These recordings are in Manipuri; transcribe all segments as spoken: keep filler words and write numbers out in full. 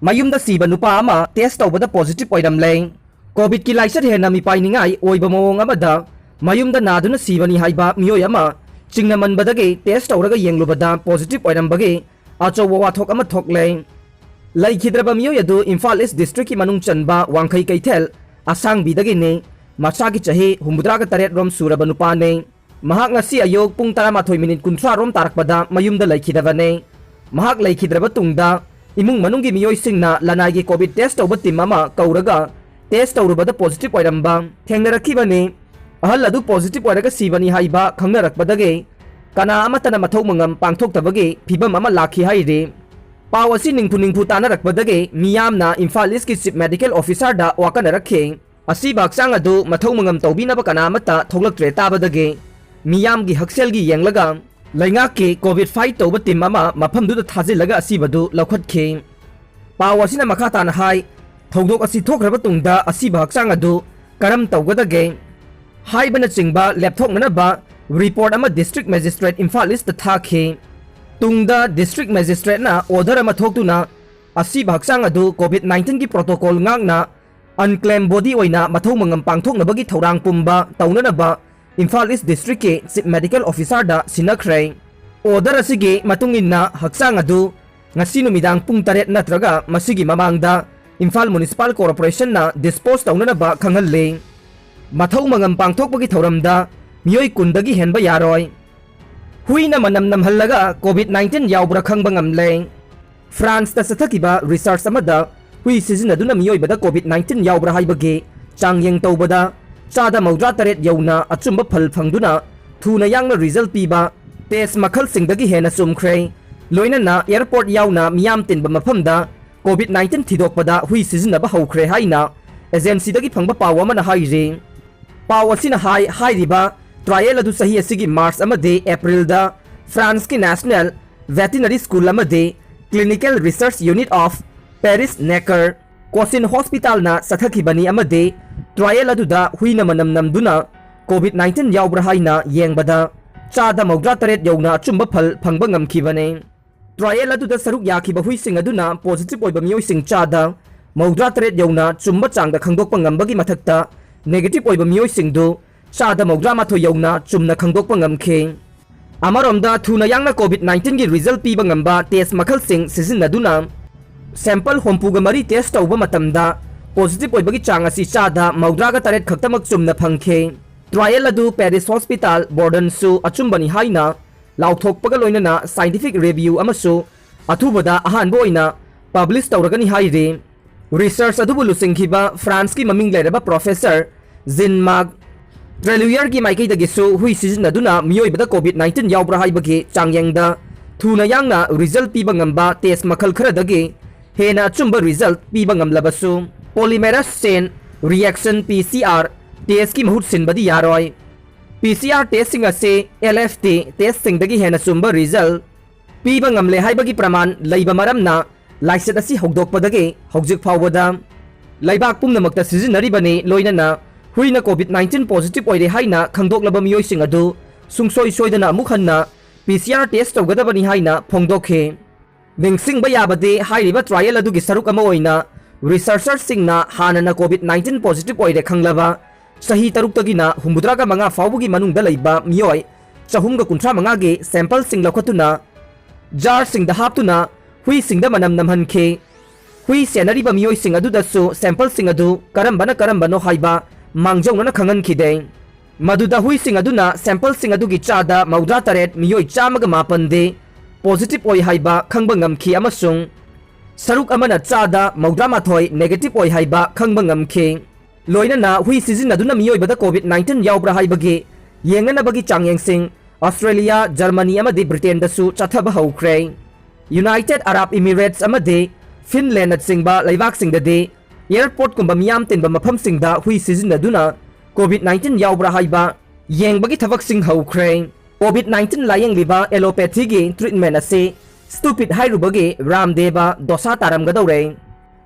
ꯃꯌꯨꯝꯗ ꯁꯤꯕ ꯅꯨꯄꯥ ꯑꯃ ꯇꯦꯁ ꯇꯧꯕꯗ ꯄꯣꯖꯤꯇꯤꯚ ꯑꯣꯏꯔꯝꯂꯦ꯫ ꯀꯣꯚꯤꯗꯀꯤ ꯂꯥꯏꯆꯠ ꯍꯦꯟꯅ ꯃꯤꯄꯥꯏꯅꯤꯡꯉꯥꯏ ꯑꯣꯏꯕ ꯃꯑꯣꯡ ꯑꯃꯗ ꯃꯌꯨꯝꯗ ꯅꯥꯗꯨꯅ ꯁꯤꯕꯅꯤ ꯍꯥꯏꯕ ꯃꯤꯑꯣꯏ ꯑꯃ ꯆꯤꯡꯅꯃꯟꯕꯗꯒꯤ ꯇꯦꯁ ꯇꯧꯔꯒ ꯌꯦꯡꯂꯨꯕꯗ ꯄꯣꯖꯤꯇꯤꯚ ꯑꯣꯏꯔꯝꯕꯒꯤ ꯑꯆꯧꯕ ꯋꯥꯊꯣꯛ ꯑꯃ ꯊꯣꯛꯂꯦ꯫ ꯂꯩꯈꯤꯗ꯭ꯔꯕ ꯃꯤꯑꯣꯏ ꯑꯗꯨ ꯏꯝꯐꯥꯜ ꯏꯁ ꯗꯤꯁꯇ꯭ꯔꯤꯛꯀꯤ ꯃꯅꯨꯡ ꯆꯟꯕ ꯋꯥꯡꯈꯩ ꯀꯩꯊꯦꯜ ꯑꯁꯥꯡꯕꯤꯗꯒꯤꯅꯤ꯫ ꯃꯁꯥꯒꯤ ꯆꯍꯤ ꯍꯨꯝꯐꯨꯇꯔꯥꯒ ꯇꯔꯦꯠ ꯔꯣꯝ ꯁꯨꯔꯕ ꯅꯨꯄꯥꯅꯤ꯫ ꯃꯍꯥꯛ ꯉꯁꯤ ꯑꯌꯨꯛ ꯄꯨꯡ ꯇꯔꯥꯃꯥꯊꯣꯏ ꯃꯤꯅꯤꯠ ꯀꯨꯟꯊ꯭ꯔꯥ ꯔꯣꯝ ꯇꯥꯔꯛꯄꯗ ꯃꯌꯨꯝꯗ ꯂꯩꯈꯤꯗꯕꯅꯤ꯫ ꯃꯍꯥꯛ ꯂꯩꯈꯤꯗ꯭ꯔꯕ ꯇꯨꯡꯗ ꯏꯃꯨꯡ ꯃꯅꯨꯡꯒꯤ ꯃꯤꯑꯣꯏꯁꯤꯡꯅ ꯂꯅꯥꯏꯒꯤ ꯀꯣꯚꯤꯗ ꯇꯦꯁ ꯇꯧꯕ ꯇꯤꯝ ꯑꯃ ꯀꯧꯔꯒ ꯇꯦꯁ ꯇꯧꯔꯨꯕꯗ ꯄꯣꯖꯤꯇꯤꯚ ꯑꯣꯏꯔꯝꯕ ꯊꯦꯡꯅꯔꯛꯈꯤꯕꯅꯤ꯫ ꯑꯍꯜ ꯑꯗꯨ ꯄꯣꯖꯤꯇꯤꯚ ꯑꯣꯏꯔꯒ ꯁꯤꯕꯅꯤ ꯍꯥꯏꯕ ꯈꯪꯅꯔꯛꯄꯗꯒꯤ ꯀꯅꯥ ꯑꯃꯠꯇꯅ ꯃꯊꯧ ꯃꯉꯝ ꯄꯥꯡꯊꯣꯛꯇꯕꯒꯤ ꯐꯤꯕꯝ ꯑꯃ ꯂꯥꯛꯈꯤ ꯍꯥꯏꯔꯤ꯫ ꯄꯥꯎ ꯑꯁꯤ ꯅꯤꯡꯐꯨ ꯅꯤꯡꯐꯨ ꯇꯥꯅꯔꯛꯄꯗꯒꯤ ꯃꯤꯌꯥꯝꯅ ꯏꯝꯐꯥꯜ ꯏꯁꯀꯤ ꯆꯤꯐ ꯃꯦꯗꯤꯀꯦꯜ ꯑꯣꯐꯤꯁꯥꯔꯗ ꯋꯥꯀꯠꯅꯔꯛꯈꯤ꯫ ꯑꯁꯤꯕ ꯍꯛꯆꯥꯡ ꯑꯗꯨ ꯃꯊꯧ ꯃꯉꯝ ꯇꯧꯕꯤꯅꯕ ꯀꯅꯥ ꯑꯃꯠꯇ ꯊꯣꯛꯂꯛꯇ꯭ꯔꯦ ꯇꯥꯕꯗꯒꯤ ꯃꯤꯌꯥꯝꯒꯤ ꯍꯛꯁꯦꯜꯒꯤ ꯌꯦꯡꯂꯒ ꯂꯩꯉꯥꯛꯀꯤ ꯀꯣꯚꯤꯗ ꯐꯥꯏꯠ ꯇꯧꯕ ꯇꯤꯝ ꯑꯃ ꯃꯐꯝꯗꯨꯗ ꯊꯥꯖꯤꯜꯂꯒ ꯑꯁꯤꯕꯗꯨ ꯂꯧꯈꯠꯈꯤ꯫ ꯄꯥꯎ ꯑꯁꯤꯅ ꯃꯈꯥ ꯇꯥꯅ ꯍꯥꯏ, ꯊꯧꯗꯣꯛ ꯑꯁꯤ ꯊꯣꯛꯈ꯭ꯔꯕ ꯇꯨꯡꯗ ꯑꯁꯤꯕ ꯍꯛꯆꯥꯡ ꯑꯗꯨ ꯀꯔꯝ ꯇꯧꯒꯗꯒꯦ ꯍꯥꯏꯕꯅꯆꯤꯡꯕ ꯂꯦꯞꯊꯣꯛꯅꯅꯕ ꯔꯤꯄꯣꯔꯠ ꯑꯃ ꯗꯤꯁꯇ꯭ꯔꯤꯛ ꯃꯦꯖꯤꯁꯇ꯭ꯔꯦꯠ ꯏꯝꯐꯥꯜ ꯏꯁꯇ ꯊꯥꯈꯤ꯫ ꯇꯨꯡꯗ ꯗꯤꯁꯇ꯭ꯔꯤꯛ ꯃꯦꯖꯤꯁꯇ꯭ꯔꯦꯠꯅ ꯑꯣꯔꯗꯔ ꯑꯃ ꯊꯣꯛꯇꯨꯅ ꯑꯁꯤꯕ ꯍꯛꯆꯥꯡ ꯑꯗꯨ ꯀꯣꯚꯤꯗ ꯅꯥꯏꯟꯇꯤꯟꯒꯤ ꯄ꯭ꯔꯣꯇꯣꯀꯣꯜ ꯉꯥꯛꯅ ꯑꯟꯀ꯭ꯂꯦꯝ ꯕꯣꯗꯤ ꯑꯣꯏꯅ ꯃꯊꯧ ꯃꯉꯝ ꯄꯥꯡꯊꯣꯛꯅꯕꯒꯤ ꯊꯧꯔꯥꯡ ꯄꯨꯝꯕ ꯇꯧꯅꯅꯕ ꯏꯝꯐꯥꯜ ꯏꯁ ꯗꯤꯁꯇ꯭ꯔꯤꯛꯀꯤ ꯆꯤꯐ ꯃꯦꯗꯤꯀꯦꯜ ꯑꯣꯐꯤꯁꯥꯔꯗ ꯁꯤꯟꯅꯈ꯭ꯔꯦ꯫ ꯑꯣꯔꯗꯔ ꯑꯁꯤꯒꯤ ꯃꯇꯨꯡ ꯏꯟꯅ ꯍꯛꯆꯥꯡ ꯑꯗꯨ ꯉꯁꯤ ꯅꯨꯃꯤꯗꯥꯡ ꯄꯨꯡ ꯇꯔꯦꯠ ꯅꯠꯇ꯭ꯔꯒ ꯃꯁꯤꯒꯤ ꯃꯃꯥꯡꯗ ꯏꯝꯐꯥꯜ ꯃ꯭ꯌꯨꯅꯤꯁꯤꯄꯥꯜ ꯀꯣꯔꯄꯣꯔꯦꯁꯟꯅ ꯗꯤꯁꯄꯣꯖ ꯇꯧꯅꯅꯕ ꯈꯪꯍꯜꯂꯤ꯫ ꯃꯊꯧ ꯃꯉꯝ ꯄꯥꯡꯊꯣꯛꯄꯒꯤ ꯊꯧꯔꯝꯗ ꯃꯤꯑꯣꯏ ꯀꯨꯟꯗꯒꯤ ꯍꯦꯟꯕ ꯌꯥꯔꯣꯏ꯫ ꯍꯨꯏꯅ ꯃꯅꯝ ꯅꯝꯍꯜꯂꯒ ꯀꯣꯚꯤꯗ ꯅꯥꯏꯟꯇꯤꯟ ꯌꯥꯎꯕ꯭ꯔꯥ ꯈꯪꯕ ꯉꯝꯂꯦ꯫ ꯐ꯭ꯔꯥꯟꯁꯇ ꯆꯠꯊꯈꯤꯕ ꯔꯤꯁꯔꯆ ꯑꯃꯗ ꯍꯨꯏ ꯁꯤꯖꯤꯟꯅꯗꯨꯅ ꯃꯤꯑꯣꯏꯕꯗ ꯀꯣꯚꯤꯗ ꯅꯥꯏꯟꯇꯤꯟ ꯌꯥꯎꯕ꯭ꯔꯥ ꯍꯥꯏꯕꯒꯤ ꯆꯥꯡꯌꯦꯡ ꯇꯧꯕꯗ ꯆꯥꯗ ꯃꯧꯗ꯭ꯔꯥ ꯇꯔꯦꯠ ꯌꯧꯅ ꯑꯆꯨꯝꯕ ꯐꯜ ꯐꯪꯗꯨꯅ ꯊꯨꯅ ꯌꯥꯡꯅ ꯔꯤꯖꯜ ꯄꯤꯕ ꯇꯦꯁ ꯃꯈꯜꯁꯤꯡꯗꯒꯤ ꯍꯦꯟꯅ ꯆꯨꯝꯈ꯭ꯔꯦ꯫ ꯂꯣꯏꯅꯅ ꯑꯦꯌꯔꯄꯣꯔꯠ ꯌꯥꯎꯅ ꯃꯤꯌꯥꯝ ꯇꯤꯟꯕ ꯃꯐꯝꯗ ꯀꯣꯚꯤꯗ ꯅꯥꯏꯟꯇꯤꯟ ꯊꯤꯗꯣꯛꯄꯗ ꯍꯨꯏ ꯁꯤꯖꯤꯟꯅꯕ ꯍꯧꯈ꯭ꯔꯦ ꯍꯥꯏꯅ ꯑꯦꯖꯦꯟꯁꯤꯗꯒꯤ ꯐꯪꯕ ꯄꯥꯎ ꯑꯃꯅ ꯍꯥꯏꯔꯤ꯫ ꯄꯥꯎ ꯑꯁꯤꯅ ꯍꯥꯏ, ꯍꯥꯏꯔꯤꯕ ꯇ꯭ꯔꯥꯌꯦꯜ ꯑꯗꯨ ꯆꯍꯤ ꯑꯁꯤꯒꯤ ꯃꯥꯔꯆ ꯑꯃꯗꯤ ꯑꯦꯄ꯭ꯔꯤꯜꯗ ꯐ꯭ꯔꯥꯟꯁꯀꯤ ꯅꯦꯁꯅꯦꯜ ꯚꯦꯇꯤꯅꯔꯤ ꯁ꯭ꯀꯨꯜ ꯑꯃꯗꯤ clinical research unit of Paris Necker Cochin ꯍꯣꯁꯄꯤꯇꯥꯜꯅ ꯆꯠꯊꯈꯤꯕꯅꯤ ꯑꯃꯗꯤ ꯇ꯭ꯔꯥꯌꯦꯜ ꯑꯗꯨꯗ ꯍꯨꯏꯅ ꯃꯅꯝ ꯅꯝꯗꯨꯅ ꯀꯣꯚꯤꯗ ꯅꯥꯏꯟꯇꯤꯟ ꯌꯥꯎꯕ꯭ꯔꯥ ꯍꯥꯏꯅ ꯌꯦꯡꯕꯗ ꯆꯥꯗ ꯃꯧꯗ꯭ꯔꯥ ꯇꯔꯦꯠ ꯌꯧꯅ ꯑꯆꯨꯝꯕ ꯐꯜ ꯐꯪꯕ ꯉꯝꯈꯤꯕꯅꯤ꯫ Trial ꯑꯗꯨꯗ ꯁꯔꯨꯛ ꯌꯥꯈꯤꯕ ꯍꯨꯏꯁꯤꯡ ꯑꯗꯨꯅ positive ꯑꯣꯏꯕ ꯃꯤꯑꯣꯏꯁꯤꯡ ꯆꯥꯗ ꯃꯧꯗ꯭ꯔꯥ ꯇꯔꯦꯠ ꯌꯧꯅ ꯆꯨꯝꯕ ꯆꯥꯡꯗ ꯈꯪꯗꯣꯛꯄ ꯉꯝꯕꯒꯤ ꯃꯊꯛꯇ, negative ꯑꯣꯏꯕ ꯃꯤꯑꯣꯏꯁꯤꯡꯗꯨ ꯆꯥꯗ ꯃꯧꯗ꯭ꯔꯥ ꯃꯥꯊꯣꯏ ꯌꯧꯅ ꯆꯨꯝꯅ ꯈꯪꯗꯣꯛꯄ ꯉꯝꯈꯤ꯫ ꯑꯃꯔꯣꯝꯗ, ꯊꯨꯅ ꯌꯥꯡꯅ COVID nineteenꯒꯤ result ꯄꯤꯕ ꯉꯝꯕ test ꯃꯈꯜꯁꯤꯡ ꯁꯤꯖꯤꯟꯅꯗꯨꯅ sample ꯍꯨꯝꯐꯨꯒ ꯃꯔꯤ test ꯇꯧꯕ ꯃꯇꯝꯗ, positive ꯑꯣꯏꯕꯒꯤ ꯆꯥꯡ ꯑꯁꯤ ꯆꯥꯗ ꯃꯧꯗ꯭ꯔꯥꯒ ꯇꯔꯦꯠ ꯈꯛꯇꯃꯛ ꯆꯨꯝꯅ ꯐꯪꯈꯤ꯫ Trial ꯑꯗꯨ Paris Hospital Bourdainꯁꯨ ꯑꯆꯨꯝꯕꯅꯤ ꯍꯥꯏꯅ ꯂꯥꯎꯊꯣꯛꯄꯒ ꯂꯣꯏꯅꯅ scientific review ꯑꯃꯁꯨ ꯑꯊꯨꯕꯗ ꯑꯍꯥꯟꯕ ꯑꯣꯏꯅ publish ꯇꯧꯔꯒꯅꯤ ꯍꯥꯏꯔꯤ꯫ Research ꯑꯗꯨꯕꯨ ꯂꯨꯆꯤꯡꯈꯤꯕ Franceꯀꯤ ꯃꯃꯤꯡ ꯂꯩꯔꯕ professor Jean-Marc Treluierꯒꯤ ꯃꯥꯏꯀꯩꯗꯒꯤꯁꯨ ꯍꯨꯏ ꯁꯤꯖꯤꯟꯅꯗꯨꯅ ꯃꯤꯑꯣꯏꯕꯗ COVID nineteen ꯌꯥꯎꯕ꯭ꯔꯥ ꯍꯥꯏꯕꯒꯤ ꯆꯥꯡꯌꯦꯡꯗ ꯊꯨꯅ ꯌꯥꯡꯅ result ꯄꯤꯕ ꯉꯝꯕ test ꯃꯈꯜ ꯈꯔꯗꯒꯤ ꯍꯦꯟꯅ ꯑꯆꯨꯝꯕ result ꯄꯤꯕ ꯉꯝꯂꯕꯁꯨ, polymerase chain reaction, P C R, testꯀꯤ ꯃꯍꯨꯠ ꯁꯤꯟꯕꯗꯤ ꯌꯥꯔꯣꯏ꯫ P C R testꯁꯤꯡ ꯑꯁꯤ L F T testꯁꯤꯡꯗꯒꯤ ꯍꯦꯟꯅ ꯆꯨꯝꯕ result ꯄꯤꯕ ꯉꯝꯂꯦ ꯍꯥꯏꯕꯒꯤ ꯄ꯭ꯔꯃꯥꯟ ꯂꯩꯕ ꯃꯔꯝꯅ, ꯂꯥꯏꯆꯠ ꯑꯁꯤ ꯍꯧꯗꯣꯛꯄꯗꯒꯤ ꯍꯧꯖꯤꯛ ꯐꯥꯎꯕꯗ ꯂꯩꯕꯥꯛ ꯄꯨꯝꯅꯃꯛꯇ ꯁꯤꯖꯤꯟꯅꯔꯤꯕꯅꯤ, ꯂꯣꯏꯅꯅ ꯍꯨꯏꯅ COVID nineteen positive ꯑꯣꯏꯔꯦ ꯍꯥꯏꯅ ꯈꯪꯗꯣꯛꯂꯕ ꯃꯤꯑꯣꯏꯁꯤꯡ ꯑꯗꯨ ꯁꯨꯡꯁꯣꯏ ꯁꯣꯏꯗꯅ ꯑꯃꯨꯛ ꯍꯟꯅ P C R test ꯇꯧꯒꯗꯕꯅꯤ ꯍꯥꯏꯅ ꯐꯣꯡꯗꯣꯛꯈꯤ꯫ ꯅꯤꯡꯁꯤꯡꯕ ꯌꯥꯕꯗꯤ, ꯍꯥꯏꯔꯤꯕ trial ꯑꯗꯨꯒꯤ ꯁꯔꯨꯛ ꯑꯃ ꯑꯣꯏꯅ researcherꯁꯤꯡꯅ ꯍꯥꯟꯅꯅ COVID nineteen positive ꯑꯣꯏꯔꯦ ꯈꯪꯂꯕ ꯆꯍꯤ ꯇꯔꯨꯛꯇꯒꯤꯅ ꯍꯨꯝꯐꯨꯇꯔꯥꯒ ꯃꯉꯥ ꯐꯥꯎꯕꯒꯤ ꯃꯅꯨꯡꯗ ꯂꯩꯕ ꯃꯤꯑꯣꯏ ꯆꯍꯨꯝꯒ ꯀꯨꯟꯊ꯭ꯔꯥ ꯃꯉꯥꯒꯤ sampleꯁꯤꯡ ꯂꯧꯈꯠꯇꯨꯅ jarꯁꯤꯡꯗ ꯍꯥꯞꯇꯨꯅ ꯍꯨꯏꯁꯤꯡꯗ ꯃꯅꯝ ꯅꯝꯍꯟꯈꯤ꯫ ꯍꯨꯏ ꯁꯦꯟꯅꯔꯤꯕ ꯃꯤꯑꯣꯏꯁꯤꯡ ꯑꯗꯨꯗꯁꯨ sampleꯁꯤꯡ ꯑꯗꯨ ꯀꯔꯝꯕꯅ ꯀꯔꯝꯕꯅꯣ ꯍꯥꯏꯕ ꯃꯥꯡꯖꯧꯅꯅ ꯈꯪꯍꯟꯈꯤꯗꯦ꯫ ꯃꯗꯨꯗ ꯍꯨꯏꯁꯤꯡ ꯑꯗꯨꯅ sampleꯁꯤꯡ ꯑꯗꯨꯒꯤ ꯆꯥꯗ ꯃꯧꯗ꯭ꯔꯥ ꯇꯔꯦꯠ, ꯃꯤꯑꯣꯏ ꯆꯥꯝꯃꯒ ꯃꯥꯄꯟꯗꯤ positive ꯑꯣꯏ ꯍꯥꯏꯕ ꯈꯪꯕ ꯉꯝꯈꯤ ꯑꯃꯁꯨꯡ ꯁꯔꯨꯛ ꯑꯃꯅ ꯆꯥꯗ ꯃꯧꯗ꯭ꯔꯥ ꯃꯥꯊꯣꯏ negative ꯑꯣꯏ ꯍꯥꯏꯕ ꯈꯪꯕ ꯉꯝꯈꯤ꯫ ꯂꯣꯏꯅꯅ ꯍꯨꯏ ꯁꯤꯖꯤꯟꯅꯗꯨꯅ ꯃꯤꯑꯣꯏꯕꯗ COVID nineteen ꯌꯥꯎꯕ꯭ꯔꯥ ꯍꯥꯏꯕꯒꯤ ꯌꯦꯡꯅꯅꯕꯒꯤ ꯆꯥꯡꯌꯦꯡꯁꯤꯡ Australia, Germany ꯑꯃꯗꯤ Britainꯗꯁꯨ ꯆꯠꯊꯕ ꯍꯧꯈ꯭ꯔꯦ꯫ United Arab Emirates ꯑꯃꯗꯤ Finlandꯅꯆꯤꯡꯕ ꯂꯩꯕꯥꯛꯁꯤꯡꯗꯗꯤ airportꯀꯨꯝꯕ ꯃꯤꯌꯥꯝ ꯇꯤꯟꯕ ꯃꯐꯝꯁꯤꯡꯗ ꯍꯨꯏ ꯁꯤꯖꯤꯟꯅꯗꯨꯅ COVID nineteen ꯌꯥꯎꯕ꯭ꯔꯥ ꯍꯥꯏꯕ ꯌꯦꯡꯕꯒꯤ ꯊꯕꯛꯁꯤꯡ ꯍꯧꯈ꯭ꯔꯦ꯫ COVID nineteen ꯂꯥꯌꯦꯡꯂꯤꯕ allopathyꯒꯤ treatment ꯑꯁꯤ stupid ꯍꯥꯏꯔꯨꯕꯒꯤ ꯔꯥꯝꯗꯦꯕ ꯗꯣꯁꯥ ꯇꯥꯔꯝꯒꯗꯧꯔꯦ꯫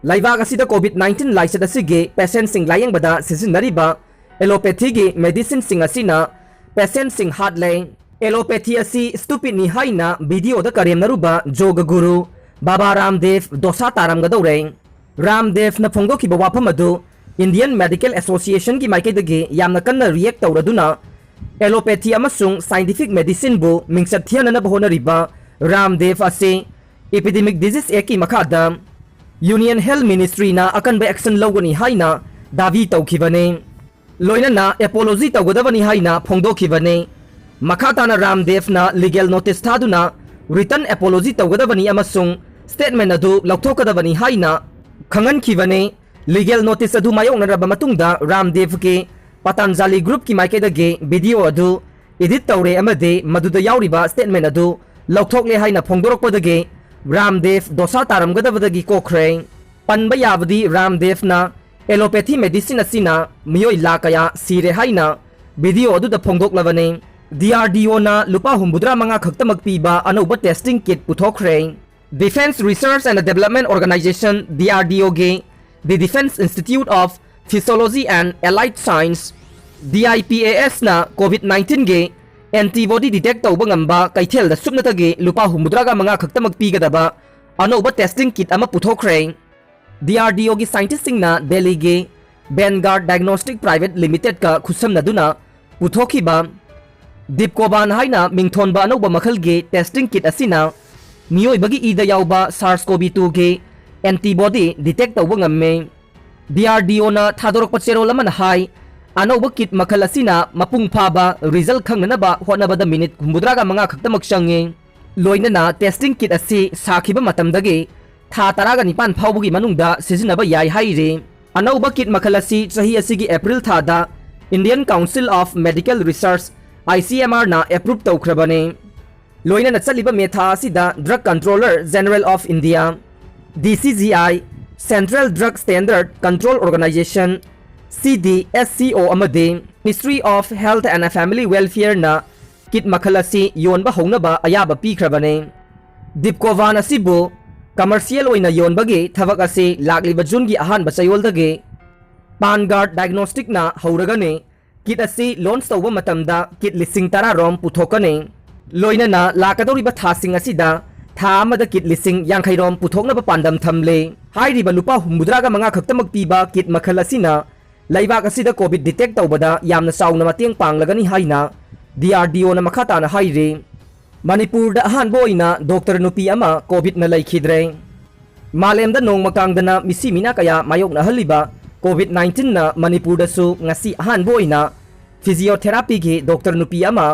ꯂꯩꯕꯥꯛ ꯑꯁꯤꯗ COVID nineteen ꯂꯥꯏꯆꯠ ꯑꯁꯤꯒꯤ patientꯁꯤꯡ ꯂꯥꯌꯦꯡꯕꯗ ꯁꯤꯖꯤꯟꯅꯔꯤꯕ allopathyꯒꯤ medicineꯁꯤꯡ ꯑꯁꯤꯅ patientꯁꯤꯡ ꯍꯥꯠꯂꯦ꯫ Allopathy ꯑꯁꯤ stupidꯅꯤ ꯍꯥꯏꯅ videoꯗ ꯀꯔꯦꯝꯅꯔꯨꯕ ꯌꯣꯒ ꯒꯨꯔꯨ ꯕꯥꯕꯥ ꯔꯥꯝꯗꯦꯕ ꯗꯣꯁꯥ ꯇꯥꯔꯝꯒꯗꯧꯔꯦ꯫ ꯔꯥꯝꯗꯦꯕꯅ ꯐꯣꯡꯗꯣꯛꯈꯤꯕ ꯋꯥꯐꯝ ꯑꯗꯨ Indian Medical Associationꯒꯤ ꯃꯥꯏꯀꯩꯗꯒꯤ ꯌꯥꯝꯅ ꯀꯟꯅ react ꯇꯧꯔꯗꯨꯅ, allopathy ꯑꯃꯁꯨꯡ scientific medicineꯕꯨ ꯃꯤꯡꯆꯠ ꯊꯤꯍꯟꯅꯅꯕ ꯍꯣꯠꯅꯔꯤꯕ ꯔꯥꯝꯗꯦꯕ ꯑꯁꯤ Epidemic Disease Actꯀꯤ ꯃꯈꯥꯗ Union Health Ministryꯅ ꯑꯀꯟꯕ action ꯂꯧꯒꯅꯤ ꯍꯥꯏꯅ ꯗꯥꯕꯤ ꯇꯧꯈꯤꯕꯅꯤ꯫ ꯂꯣꯏꯅꯅ apology ꯇꯧꯒꯗꯕꯅꯤ ꯍꯥꯏꯅ ꯐꯣꯡꯗꯣꯛꯈꯤꯕꯅꯤ꯫ ꯃꯈꯥ ꯇꯥꯅ ꯔꯥꯝꯗꯦꯕꯅ legal notice ꯊꯥꯗꯨꯅ written apology ꯇꯧꯒꯗꯕꯅꯤ ꯑꯃꯁꯨꯡ statement ꯑꯗꯨ ꯂꯧꯊꯣꯛꯀꯗꯕꯅꯤ ꯍꯥꯏꯅ ꯈꯪꯍꯟꯈꯤꯕꯅꯤ꯫ Legal notice ꯑꯗꯨ ꯃꯥꯌꯣꯛꯅꯔꯕ ꯃꯇꯨꯡꯗ ꯔꯥꯝꯗꯦꯕꯀꯤ Patanjali Groupꯀꯤ ꯃꯥꯏꯀꯩꯗꯒꯤ video ꯑꯗꯨ edit ꯇꯧꯔꯦ ꯑꯃꯗꯤ ꯃꯗꯨꯗ ꯌꯥꯎꯔꯤꯕ statement ꯑꯗꯨ ꯂꯧꯊꯣꯛꯂꯦ ꯍꯥꯏꯅ ꯐꯣꯡꯗꯣꯔꯛꯄꯗꯒꯤ ꯔꯥꯝꯗꯦꯕ ꯗꯣꯁꯥ ꯇꯥꯔꯝꯒꯗꯕꯗꯒꯤ ꯀꯣꯛꯈ꯭ꯔꯦ꯫ ꯄꯟꯕ ꯌꯥꯕꯗꯤ ꯔꯥꯝꯗꯦꯕꯅ allopathy medicine ꯑꯁꯤꯅ ꯃꯤꯑꯣꯏ ꯂꯥꯈ ꯀꯌꯥ ꯁꯤꯔꯦ ꯍꯥꯏꯅ video ꯑꯗꯨꯗ ꯐꯣꯡꯗꯣꯛꯂꯕꯅꯤ꯫ DRDOꯅ ꯂꯨꯄꯥ ꯍꯨꯝꯐꯨꯇꯔꯥ ꯃꯉꯥ ꯈꯛꯇꯃꯛ ꯄꯤꯕ ꯑꯅꯧꯕ testing kit ꯄꯨꯊꯣꯛꯈ꯭ꯔꯦ꯫ Defence Research and Development Organisation, DRDOꯒꯤ The Defence Institute of Physiology and Allied Science, DIPASꯅ COVID nineteen ꯒꯤ antibody detect ꯇꯧꯕ ꯉꯝꯕ ꯀꯩꯊꯦꯜꯗ ꯁꯨꯞꯅꯇꯒꯤ ꯂꯨꯄꯥ ꯍꯨꯝꯐꯨꯇꯔꯥꯒ ꯃꯉꯥ ꯈꯛꯇꯃꯛ ꯄꯤꯒꯗꯕ ꯑꯅꯧꯕ testing kit ꯑꯃ ꯄꯨꯊꯣꯛꯈ꯭ꯔꯦ꯫ DRDOꯒꯤ scientistꯁꯤꯡꯅ ꯗꯦꯜꯂꯤꯒꯤ Vanguard Diagnostic Private Limitedꯀ ꯈꯨꯠꯁꯝꯅꯗꯨꯅ ꯄꯨꯊꯣꯛꯈꯤꯕ Dipcovan ꯍꯥꯏꯅ ꯃꯤꯡꯊꯣꯟꯕ ꯑꯅꯧꯕ ꯃꯈꯜꯒꯤ testing kit ꯑꯁꯤꯅ ꯃꯤꯑꯣꯏꯕꯒꯤ ꯏꯗ ꯌꯥꯎꯕ SARS-CoV-twoꯒꯤ antibody detect ꯇꯧꯕ ꯉꯝꯃꯤ꯫ DRDOꯅ ꯊꯥꯗꯣꯔꯛꯄ ꯆꯦꯔꯣꯜ ꯑꯃꯅ ꯍꯥꯏ, ꯑꯅꯧꯕ kit ꯃꯈꯜ ꯑꯁꯤꯅ ꯃꯄꯨꯡ ꯐꯥꯕ result ꯈꯪꯅꯅꯕ ꯍꯣꯠꯅꯕꯗ minute ꯍꯨꯝꯐꯨꯇꯔꯥꯒ ꯃꯉꯥ ꯈꯛꯇꯃꯛ ꯆꯪꯉꯤ꯫ ꯂꯣꯏꯅꯅ testing kit ꯑꯁꯤ ꯁꯥꯈꯤꯕ ꯃꯇꯝꯗꯒꯤ ꯊꯥ ꯇꯔꯥꯒ ꯅꯤꯄꯥꯟ ꯐꯥꯎꯕꯒꯤ ꯃꯅꯨꯡꯗ ꯁꯤꯖꯤꯟꯅꯕ ꯌꯥꯏ ꯍꯥꯏꯔꯤ꯫ ꯑꯅꯧꯕ kit ꯃꯈꯜ ꯑꯁꯤ ꯆꯍꯤ ꯑꯁꯤꯒꯤ April ꯊꯥꯗ Indian Council of Medical Research, ICMRꯅ approve ꯇꯧꯈ꯭ꯔꯕꯅꯤ꯫ ꯂꯣꯏꯅꯅ ꯆꯠꯂꯤꯕ ꯃꯦ ꯊꯥ ꯑꯁꯤꯗ Drug Controller General of India, DCGI, Central Drug Standard Control Organisation, CDSCO, ꯑꯃꯗꯤ Ministry of Health and Family Welfareꯅ kit ꯃꯈꯜ ꯑꯁꯤ ꯌꯣꯟꯕ ꯍꯧꯅꯕ ꯑꯌꯥꯕ ꯄꯤꯈ꯭ꯔꯕꯅꯤ꯫ Dipcovan ꯑꯁꯤꯕꯨ commercial ꯑꯣꯏꯅ ꯌꯣꯟꯕꯒꯤ ꯊꯕꯛ ꯑꯁꯤ ꯂꯥꯛꯂꯤꯕ Juneꯒꯤ ꯑꯍꯥꯟꯕ ꯆꯌꯣꯜꯗꯒꯤ Vanguard Diagnosticꯅ ꯍꯧꯔꯒꯅꯤ꯫ ꯀꯤꯠ ꯑꯁꯤ ꯂꯣꯟꯆ ꯇꯧꯕ ꯃꯇꯝꯗ ꯀꯤꯠ ꯂꯤꯁꯤꯡ ꯇꯔꯥ ꯔꯣꯝ ꯄꯨꯊꯣꯛꯀꯅꯤ꯫ ꯂꯣꯏꯅꯅ ꯂꯥꯛꯀꯗꯧꯔꯤꯕ ꯊꯥꯁꯤꯡ ꯑꯁꯤꯗ ꯊꯥ ꯑꯃꯗ ꯀꯤꯠ ꯂꯤꯁꯤꯡ ꯌꯥꯡꯈꯩ ꯔꯣꯝ ꯄꯨꯊꯣꯛꯅꯕ ꯄꯥꯟꯗꯝ ꯊꯝꯂꯦ꯫ ꯍꯥꯏꯔꯤꯕ ꯂꯨꯄꯥ ꯍꯨꯝꯐꯨꯇꯔꯥꯒ ꯃꯉꯥ ꯈꯛꯇꯃꯛ ꯄꯤꯕ ꯀꯤꯠ ꯃꯈꯜ ꯑꯁꯤꯅ ꯂꯩꯕꯥꯛ ꯑꯁꯤꯗ ꯀꯣꯚꯤꯗ ꯗꯤꯇꯦꯛ ꯇꯧꯕꯗ ꯌꯥꯝꯅ ꯆꯥꯎꯅ ꯃꯇꯦꯡ ꯄꯥꯡꯂꯒꯅꯤ ꯍꯥꯏꯅ ꯗꯤ ꯑꯥꯔ ꯗꯤ ꯑꯣꯅ ꯃꯈꯥ ꯇꯥꯅ ꯍꯥꯏꯔꯤ꯫ ꯃꯅꯤꯄꯨꯔꯗ ꯑꯍꯥꯟꯕ ꯑꯣꯏꯅ ꯗꯣꯛꯇꯔ ꯅꯨꯄꯤ ꯑꯃ ꯀꯣꯚꯤꯗꯅ ꯂꯩꯈꯤꯗ꯭ꯔꯦ꯫ ꯃꯥꯂꯦꯝꯗ ꯅꯣꯡꯃ ꯀꯥꯡꯗꯅ ꯃꯤꯁꯤ ꯃꯤꯅꯥ ꯀꯌꯥ ꯃꯥꯌꯣꯛꯅꯍꯜꯂꯤꯕ ꯀꯣꯚꯤꯗ ꯅꯥꯏꯟꯇꯤꯟꯅ ꯃꯅꯤꯄꯨꯔꯗꯁꯨ ꯉꯁꯤ ꯑꯍꯥꯟꯕ ꯑꯣꯏꯅ ꯐꯤꯖꯤꯌꯣꯊꯦꯔꯥꯄꯤꯒꯤ ꯗꯣꯛꯇꯔ ꯅꯨꯄꯤ ꯑꯃ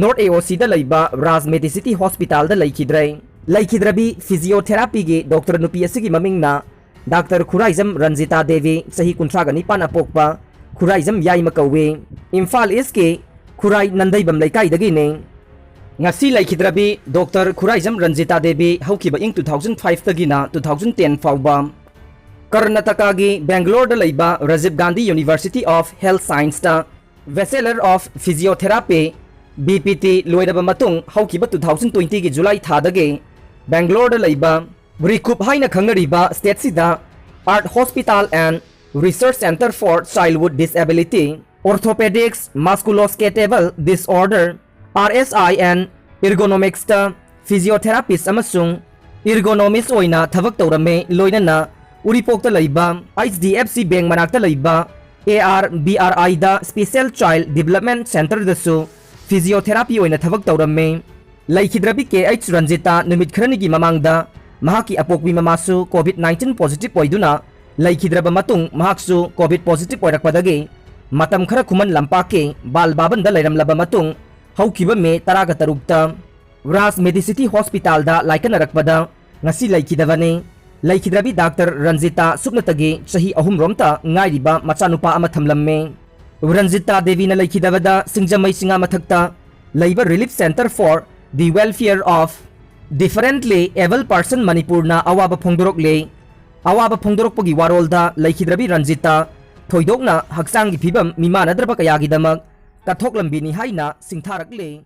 ꯅꯣꯔꯠ ꯑꯦ ꯑꯣ ꯁꯤꯗ ꯂꯩꯕ ꯔꯥꯖ ꯃꯦꯗꯤꯁꯤꯇꯤ ꯍꯣꯁꯄꯤꯇꯥꯜꯗ ꯂꯩꯈꯤꯗ꯭ꯔꯦ꯫ ꯂꯩꯈꯤꯗ꯭ꯔꯕꯤ ꯐꯤꯖꯤꯌꯣꯊꯦꯔꯥꯄꯤꯒꯤ ꯗꯣꯛꯇꯔ ꯅꯨꯄꯤ ꯑꯁꯤꯒꯤ ꯃꯃꯤꯡꯅ ꯗꯥꯛꯇꯔ ꯈꯨꯔꯥꯏꯖꯝ ꯔꯟꯖꯤꯇꯥ ꯗꯦꯕꯤ, ꯆꯍꯤ ꯀꯨꯟꯊ꯭ꯔꯥꯒ ꯅꯤꯄꯥꯟ ꯑꯄꯣꯛꯄ, ꯈꯨꯔꯥꯏꯖꯝ ꯌꯥꯏꯃ ꯀꯧꯏ꯫ ꯏꯝꯐꯥꯜ ꯏꯁꯀꯤ ꯈꯨꯔꯥꯏ ꯅꯟꯗꯩꯕꯝ ꯂꯩꯀꯥꯏꯗꯒꯤꯅꯤ꯫ ꯉꯁꯤ ꯂꯩꯈꯤꯗ꯭ꯔꯕꯤ ꯗꯣꯛꯇꯔ ꯈꯨꯔꯥꯏꯖꯝ ꯔꯟꯖꯤꯇꯥ ꯗꯦꯕꯤ ꯍꯧꯈꯤꯕ ꯏꯪ ꯇꯨ ꯊꯥꯎꯖꯟ ꯐꯥꯏꯚꯇꯒꯤꯅ ꯇꯨ ꯊꯥꯎꯖꯟ ꯇꯦꯟ ꯐꯥꯎꯕ ꯀꯔꯅꯥꯇꯀꯥꯒꯤ ꯕꯦꯡꯒꯂꯣꯔꯗ ꯂꯩꯕ Rajiv Gandhi university of health ꯁꯥꯏꯟꯁꯇ Bachelor of Physiotherapy, B P T, ꯂꯣꯏꯔꯕ ꯃꯇꯨꯡ ꯍꯧꯈꯤꯕ ꯇꯨ ꯊꯥꯎꯖꯟ ꯇ꯭ꯋꯦꯟꯇꯤꯒꯤ ꯖꯨꯂꯥꯏ ꯊꯥꯗꯒꯤ ꯕꯦꯡꯒꯂꯣꯔꯗ ꯂꯩꯕ ꯔꯤꯀꯨꯞ ꯍꯥꯏꯅ ꯈꯪꯅꯔꯤꯕ ꯁ꯭ꯇꯦꯠꯁꯤꯗ Art Hospital and Research Centre for Childhood Disability, Orthopedics, Musculoskeletal Disorder, R S I N, Ergonomics-ꯇ physiotherapist ꯑꯃꯁꯨꯡ ergonomist ꯑꯣꯏꯅ ꯊꯕꯛ ꯇꯧꯔꯝꯃꯤ, ꯂꯣꯏꯅꯅ ꯎꯔꯤꯄꯣꯛꯇ ꯂꯩꯕ H D F C bank ꯃꯅꯥꯛꯇ ꯂꯩꯕ ꯑꯦ ꯑꯥꯔ ꯕꯤ ꯑꯥꯔ ꯑꯥꯏꯗ Special Child Development Centre-ꯗꯁꯨ physiotherapy ꯑꯣꯏꯅ ꯊꯕꯛ ꯇꯧꯔꯝꯃꯤ꯫ ꯂꯩꯈꯤꯗ꯭ꯔꯕꯤ ꯀꯦ ꯑꯩꯆ ꯔꯟꯖꯤꯇꯥ ꯅꯨꯃꯤꯠ ꯈꯔꯅꯤꯒꯤ ꯃꯃꯥꯡꯗ ꯃꯍꯥꯛꯀꯤ ꯑꯄꯣꯛꯄꯤ ꯃꯃꯥꯁꯨ ꯀꯣꯚꯤꯗ ꯅꯥꯏꯟꯇꯤꯟ positive ꯑꯣꯏꯗꯨꯅ ꯂꯩꯈꯤꯗ꯭ꯔꯕ ꯃꯇꯨꯡ ꯃꯍꯥꯛꯁꯨ ꯀꯣꯚꯤꯗ positive ꯑꯣꯏꯔꯛꯄꯗꯒꯤ ꯃꯇꯝ ꯈꯔ ꯈꯨꯃꯟ ꯂꯝꯄꯥꯛꯀꯤ ꯕꯥꯜ ꯚꯕꯟꯗ ꯂꯩꯔꯝꯂꯕ ꯃꯇꯨꯡ ꯍꯧꯈꯤꯕ ꯃꯦ ꯇꯔꯥꯒ ꯇꯔꯨꯛꯇ ꯔꯥꯖ ꯃꯦꯗꯤꯁꯤꯇꯤ ꯍꯣꯁꯄꯤꯇꯥꯜꯗ ꯂꯥꯏꯀꯠꯅꯔꯛꯄꯗ ꯉꯁꯤ ꯂꯩꯈꯤꯗꯕꯅꯤ꯫ ꯂꯩꯈꯤꯗ꯭ꯔꯕꯤ ꯗꯥꯛꯇꯔ ꯔꯟꯖꯤꯇꯥ ꯁꯨꯞꯅꯇꯒꯤ ꯆꯍꯤ ꯑꯍꯨꯝꯔꯣꯝꯇ ꯉꯥꯏꯔꯤꯕ ꯃꯆꯥꯅꯨꯄꯥ ꯑꯃ ꯊꯝꯂꯝꯃꯤ꯫ ꯔꯟꯖꯤꯇꯥ ꯗꯦꯕꯤꯅ ꯂꯩꯈꯤꯗꯕꯗ ꯁꯤꯡꯖꯃꯩ ꯆꯤꯉꯥ ꯃꯊꯛꯇ ꯂꯩꯕ Relief Centre for the Welfare of Differently Abled Person ꯃꯅꯤꯄꯨꯔꯅ ꯑꯋꯥꯕ ꯐꯣꯡꯗꯣꯔꯛꯂꯦ꯫ ꯑꯋꯥꯕ ꯐꯣꯡꯗꯣꯔꯛꯄꯒꯤ ꯋꯥꯔꯣꯜꯗ ꯂꯩꯈꯤꯗ꯭ꯔꯕꯤ ꯔꯟꯖꯤꯇꯥ ꯊꯣꯏꯗꯣꯛꯅ ꯍꯛꯆꯥꯡꯒꯤ ꯐꯤꯕꯝ ꯃꯤꯃꯥꯟꯅꯗ꯭ꯔꯕ ꯀꯌꯥꯒꯤꯗꯃꯛ ꯀꯠꯊꯣꯛꯂꯝꯕꯤꯅꯤ ꯍꯥꯏꯅ ꯁꯤꯡꯊꯥꯔꯛꯂꯦ꯫